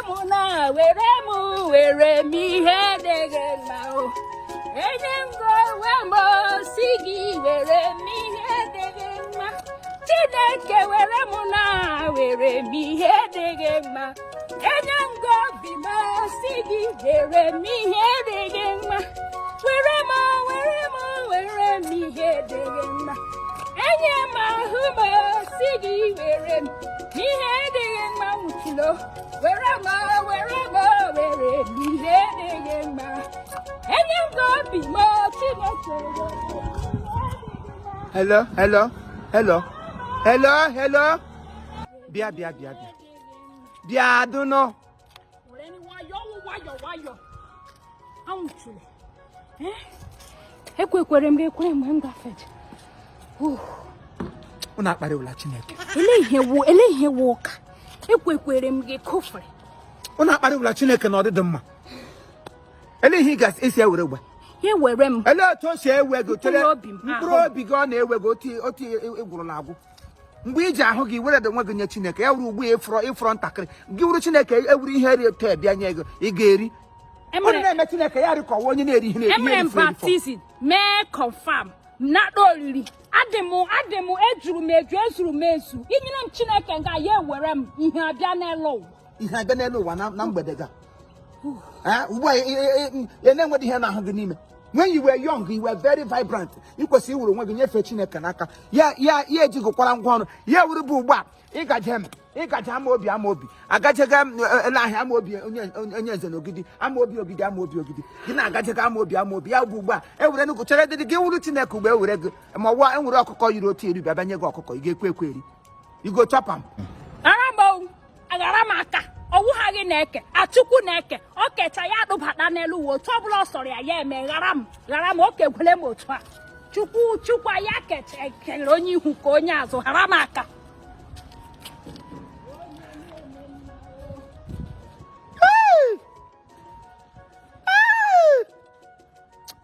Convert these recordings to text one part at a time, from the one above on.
m na were m were m ihe dị gị mma o. Enye m gị onwe m si gị were m ihe dị gị mma. Chineke were m na were m ihe dị gị mma. Enye m gị obi m si gị were m ihe dị gị mma. Were m were m were m ihe dị gị mma. Enye m ahụ m si gị were m ihe dị gị mma nwụchilo. Were m were m were m ihe dị gị mma. Enye m gị obi m Chineke were m ihe dị gị mma. Hello, hello, hello, hello, hello. Bịa, bịa, bịa, bịa. Bịa, dụnụ. Were ni nwayọọ nwayọọ nwayọọ anwụchiri. Ekwekwere m gị ekwere mgbe m gafeje. Unu akparịwala Chineke. Ele ihe wụ ụka ekwekwere m gị kụfere. Unu akparịwala Chineke na ọdịdị mma. Ele ihe ị ga-esi ewere gba. Ya were m. Ele otu o si ewe gị chere Mkpụrụ obi m, mkpụrụ ahụ m. obi gị ọ na-ewe gị otu otu ị gwụrụla agwụ. Mgbe iji ahụ gị were onwe gị nye Chineke, ya wuru ugbu a ịfọrọ ntakịrị gị wuru Chineke ewuru ihe ri eto bịa nye gị, ị ga-eri. Unu na-eme Chineke ya rịkọwa onye na-eri ihe na-eri Emere m erifọ erifọ. Baptizim mee confirm nata oriri adị m adị m ejuru m eju ezuru m ezu inyere m Chineke nga ya ewere m ihe abịa n'elu ụwa. Ihe abịa n'elu ụwa na mgbede ga ugbu a ị na-enweghị ihe na-ahụ gị n'ime. When you were young, you were very vibrant. Ị kwesịrị iwere onwe gị nyefee Chineke n'aka ya ya ya ejigụkwara ngwa ọrụ ya ewuru bụ ugbu a ịgaje m ịgaje ama obi ama obi agajega m ele ahịa ama obi onye onye nze na ogidi ama obi ogidi ama obi ogidi gị na-agajega ama obi ama obi ya bụ ugbu a ewere nnukwu chere dịdị gị wuru Chineke ugbo ewere gị ma ọwa enwere ọkụkọ yiri otu eri bịa bịa nye gị ọkụkọ ị ga-ekwe ekwe eri. You go chop am. Ghara m o, aghara m aka ọwụ ha gị na-eke achukwu na-eke o kecha ya adụbata n'elu ụwa otu ọbụla ọ sọrọ ya ya eme ghara m ghara m o kegwele m otu a chukwu chukwu ya kecha kere onye ihu ka onye azụ ghara m aka.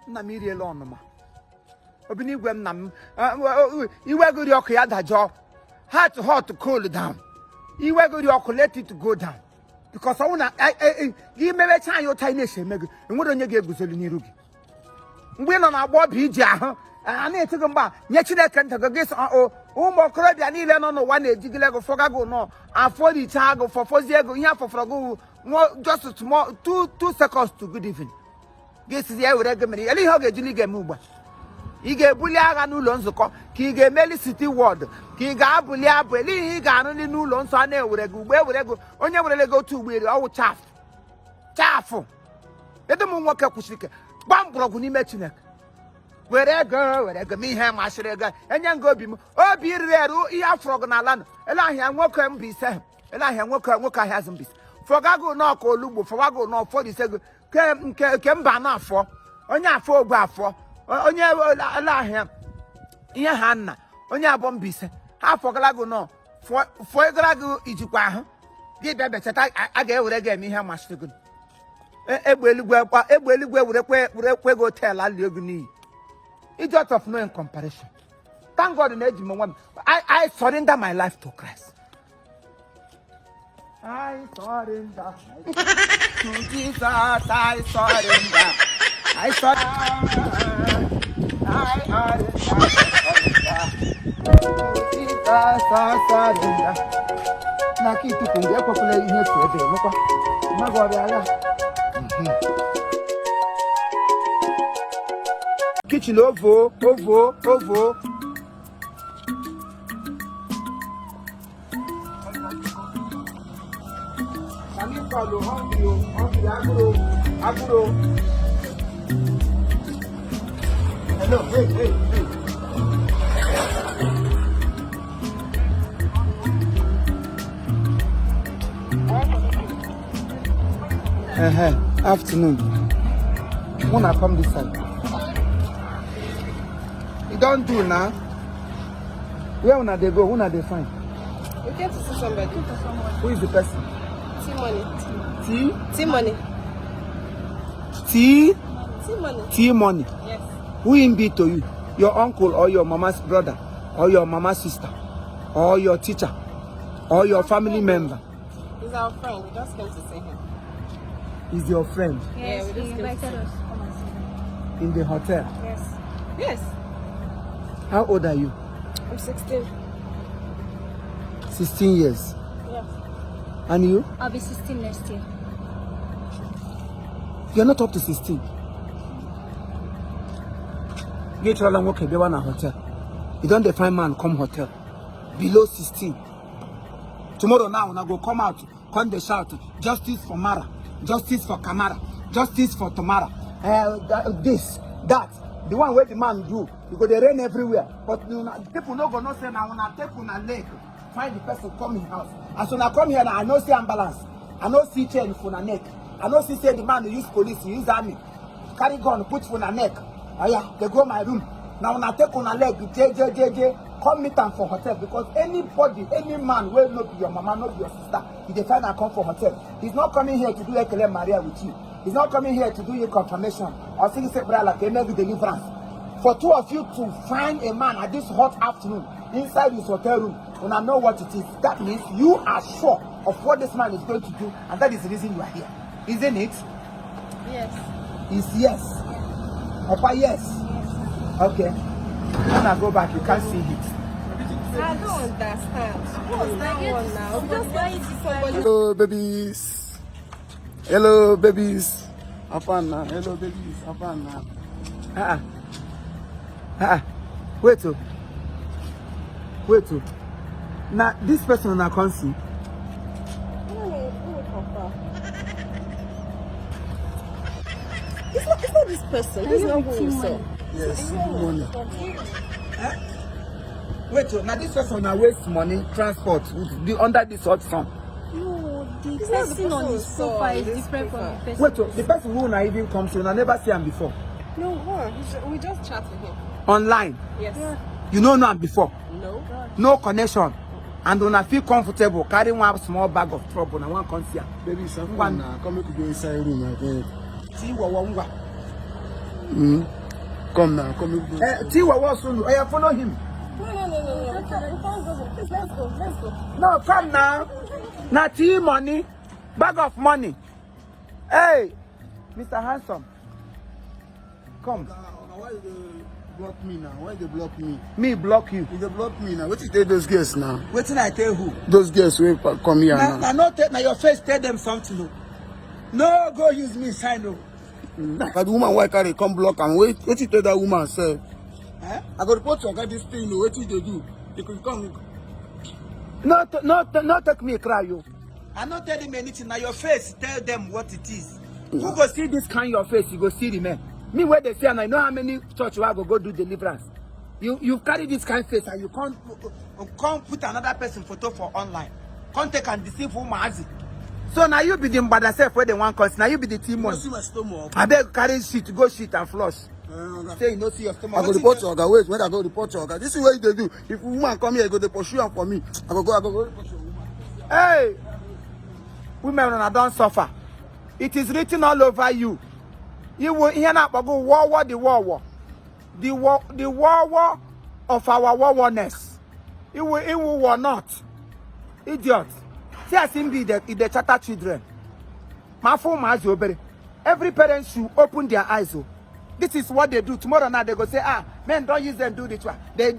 Nna m iriela ọnụma obi n'igwe nna m iwe gị ri ọkụ ya dajọọ hot hot cool down iwe gị ri ọkụ let it go down because ọ wụ na gị mewecha anyị ụta anyị na-esi eme gị enwere onye ga-eguzoli n'iru gị mgbe ị nọ na agbọghọbịa iji ahụ a na-eti gị mgba nye Chineke ndụ gị gị sị o ụmụ okorobịa niile nọ n'ụwa na-ejigide gị fọga gị nọ afọ richaa gị fọfọzie ego ihe afọfọrọ gị just small 2 seconds to good evening gị sizi ya were gị mere ele ihe ọ ga-ejili gị eme ugbu a ị ga-ebuli agha n'ụlọ nzukọ ka ị ga-emeli city ward ka ị ga-abụli abụ ele ihe ị ga-arụli n'ụlọ nsọ a na-ewere gị ugbo ewere gị onye werele gị otu ugbo eri ọwụ chaff chaff edo m nwoke kwụsịrị ike gbaa mgbọrọgwụ n'ime Chineke were ego were ego m ihe masịrị ego enye m gị obi m obi riri eru ihe afọrọ gị n'ala nọ ele ahịa nwoke Mbaise ele ahịa nwoke nwoke ahịa azụ Mbaise fọga gị n'ọka olugbo fọwa gị n'ọfọdụ ise gị ke nke nke mba na afọ onye afọ ogbe afọ onye ele ahịa ihe ha nna onye abụọ Mbaise ha fọgara gị nọ fọgara gị ijikwa ahụ gị bịa bịa cheta a ga-ewere gị eme ihe masịrị gị egbe eluigwe egbe eluigwe werekwe werekwe gị hotel alie gị n'iyi. Idiot of no in comparison. Thank God na eji m onwe m. I surrender my life to Christ. I surrender to Jesus. I surrender. I surrender. I surrender. To Jesus. I surrender. N'aka itupu mgbe ekwekwala ihe efu ebe emekwa mmaghị ọbịa ya kitchen ovo ovo ovo. Hungry, hungry, agụrụ, agụrụ. Hello, hey, hey, hey. Afternoon. Wanna come this side? You don't do now. Where una dey go? Una dey find? We came to see somebody. Who is the person? T money. T? T money. T? T money. T money. Yes. Who him be to you? Your uncle or your mama's brother or your mama's sister or your teacher or your family member? He's our friend. We just came to see him. Is your friend Yeah, Yes, we just he came to invited see him. us to come and see him. in the hotel? Yes. Yes. How old are you? I'm 16. 16 years. Yes. And you? I'll be 16 next year. You're not up to 16. Gị chọrọla nwoke bịawa na hotel. You don dey find man come hotel. Below 16. Tomorrow now una go come out, come dey shout, justice for Mara, justice for Kamara, justice for Tomara. This, that, the one wey the man do, e go dey rain everywhere. But una, people no go know say na una take una leg find the person come him house. As una come here now, I no see ambulance, I no see chain for una neck, I no see say the man use police, he use army, carry gun put for una neck. Oya, dey go my room. Na una take una leg je je je je come meet am for hotel, because anybody, any man wey no be your mama, no be your sister, he dey find am come for hotel. He's not coming here to do ekele Maria with you. He's not coming here to do you confirmation or sing separate like maybe deliverance. For two of you to find a man at this hot afternoon inside his hotel room, una know what it is. That means you are sure of what this man is going to do, and that is the reason you are here, isn't it? Yes. It's yes. Opa, yes. Yes. Okay. When I go back, you can't see it. I don't understand. What's that one now? We just came to see somebody. Hello, babies. Hello, babies. Afana. Hello, babies. Afana. Uh-uh. Uh-uh. Wait, oh. Wait, oh. Now, this person I can't see. Let me confirm. It's not this person. This is not who we saw. Yes, money. Wait, oh. Now, this person I waste money, transport, with the, under this hot sun. No, the It's not the person on person his we saw profile on is this different from profile. the person. Wait, oh. The person who I even come to, I never see him before. No, we just chat with him. Online. Yes. Yeah. You don't know him before. No. No connection. And when I feel comfortable, carry one small bag of trouble, and one come see am. Babies, Afana. Come, make we go inside room, I beg. Tí wọ̀wọ̀ ń wà. Come now. Come, make we go. Eh, tí wọ̀wọ̀ sunu, oya follow him. No. We can't go. Please, let's go. Let's go. No, come now. Na tea money, bag of money. Hey, Mr. Handsome, come. Oga, why you dey block me now? Why you dey block me? Me block you. You dey block me now. What you tell those girls now? Wetin I tell who? Those girls wey come here Na now. na no tell, na your face tell them something o. No go use me sign o. Na the woman wey I carry come block am. Wait, wetin you tell that woman sef? Eh? I go report to oga this thing o. Wetin you dey do? You could come. No, no, no take me cry o. I no tell them anything. Na your face tell them what it is. Who go see this kind your face? You go see the men. Me wey dey see am, I know how many church wey I go go do deliverance. You carry this kind face and you come put another person photo for online. Come take and deceive ụmụazị. So na you be the mgbada sef wey dey wan come see. Na you be the team You no one. see my stomach. Abeg carry shit go shit and flush. Eh, oga. Say you no see your stomach. I go Wetin report you to oga. Wait, when I go report to oga. This is what you dey do. If woman come here, you go dey pursue am for me. I go report to woman. Hey, women una don suffer. It is written all over you. Iwu ihe na-akpọgo wọwọ the wọwọ. The war, the wọwọ of our wọwọness. Iwu iwu were not. Idiot. See as him be dey chatter children. Ma afọ ụmụazị obere. Every parent should open their eyes. Oh. This is what they do. Tomorrow now they go say, ah, men don't use them do ritual. They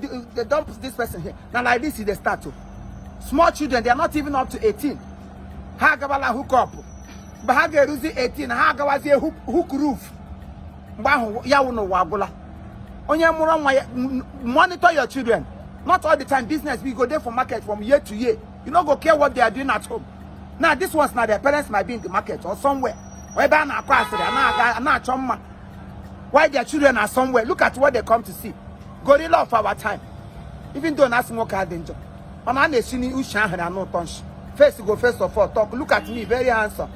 dump this person here. Now like this is the start. Oh. Small children, they are not even up to 18. Ha agawala hook up. Mgbe ha ga-eruzi 18, ha agawazie hook roof. Mgbe ahụ ya wụ n'ụwa agwụla. Onye mụrụ nwa ya, monitor your children. Not all the time business we go there for market from year to year. You no go care what they are doing at home. Now this ones now their parents might be in the market or somewhere. Or ebe a na-akọ asịrị, a na-aga, a na-achọ mma. While their children are somewhere, look at what they come to see. Gorilla of our time. Even though na asị nwoke adị njọ. Mana a na-esi n'uche ahụ na anụ ụtọ nshi. Face go first of all talk. Look at me, very handsome.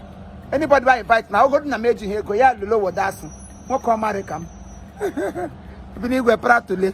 Anybody I invite na ogodu na m ejighị ego ya lụlo wodo asị. Nwoke ọmarị ka m. Bi n'igwe pratule.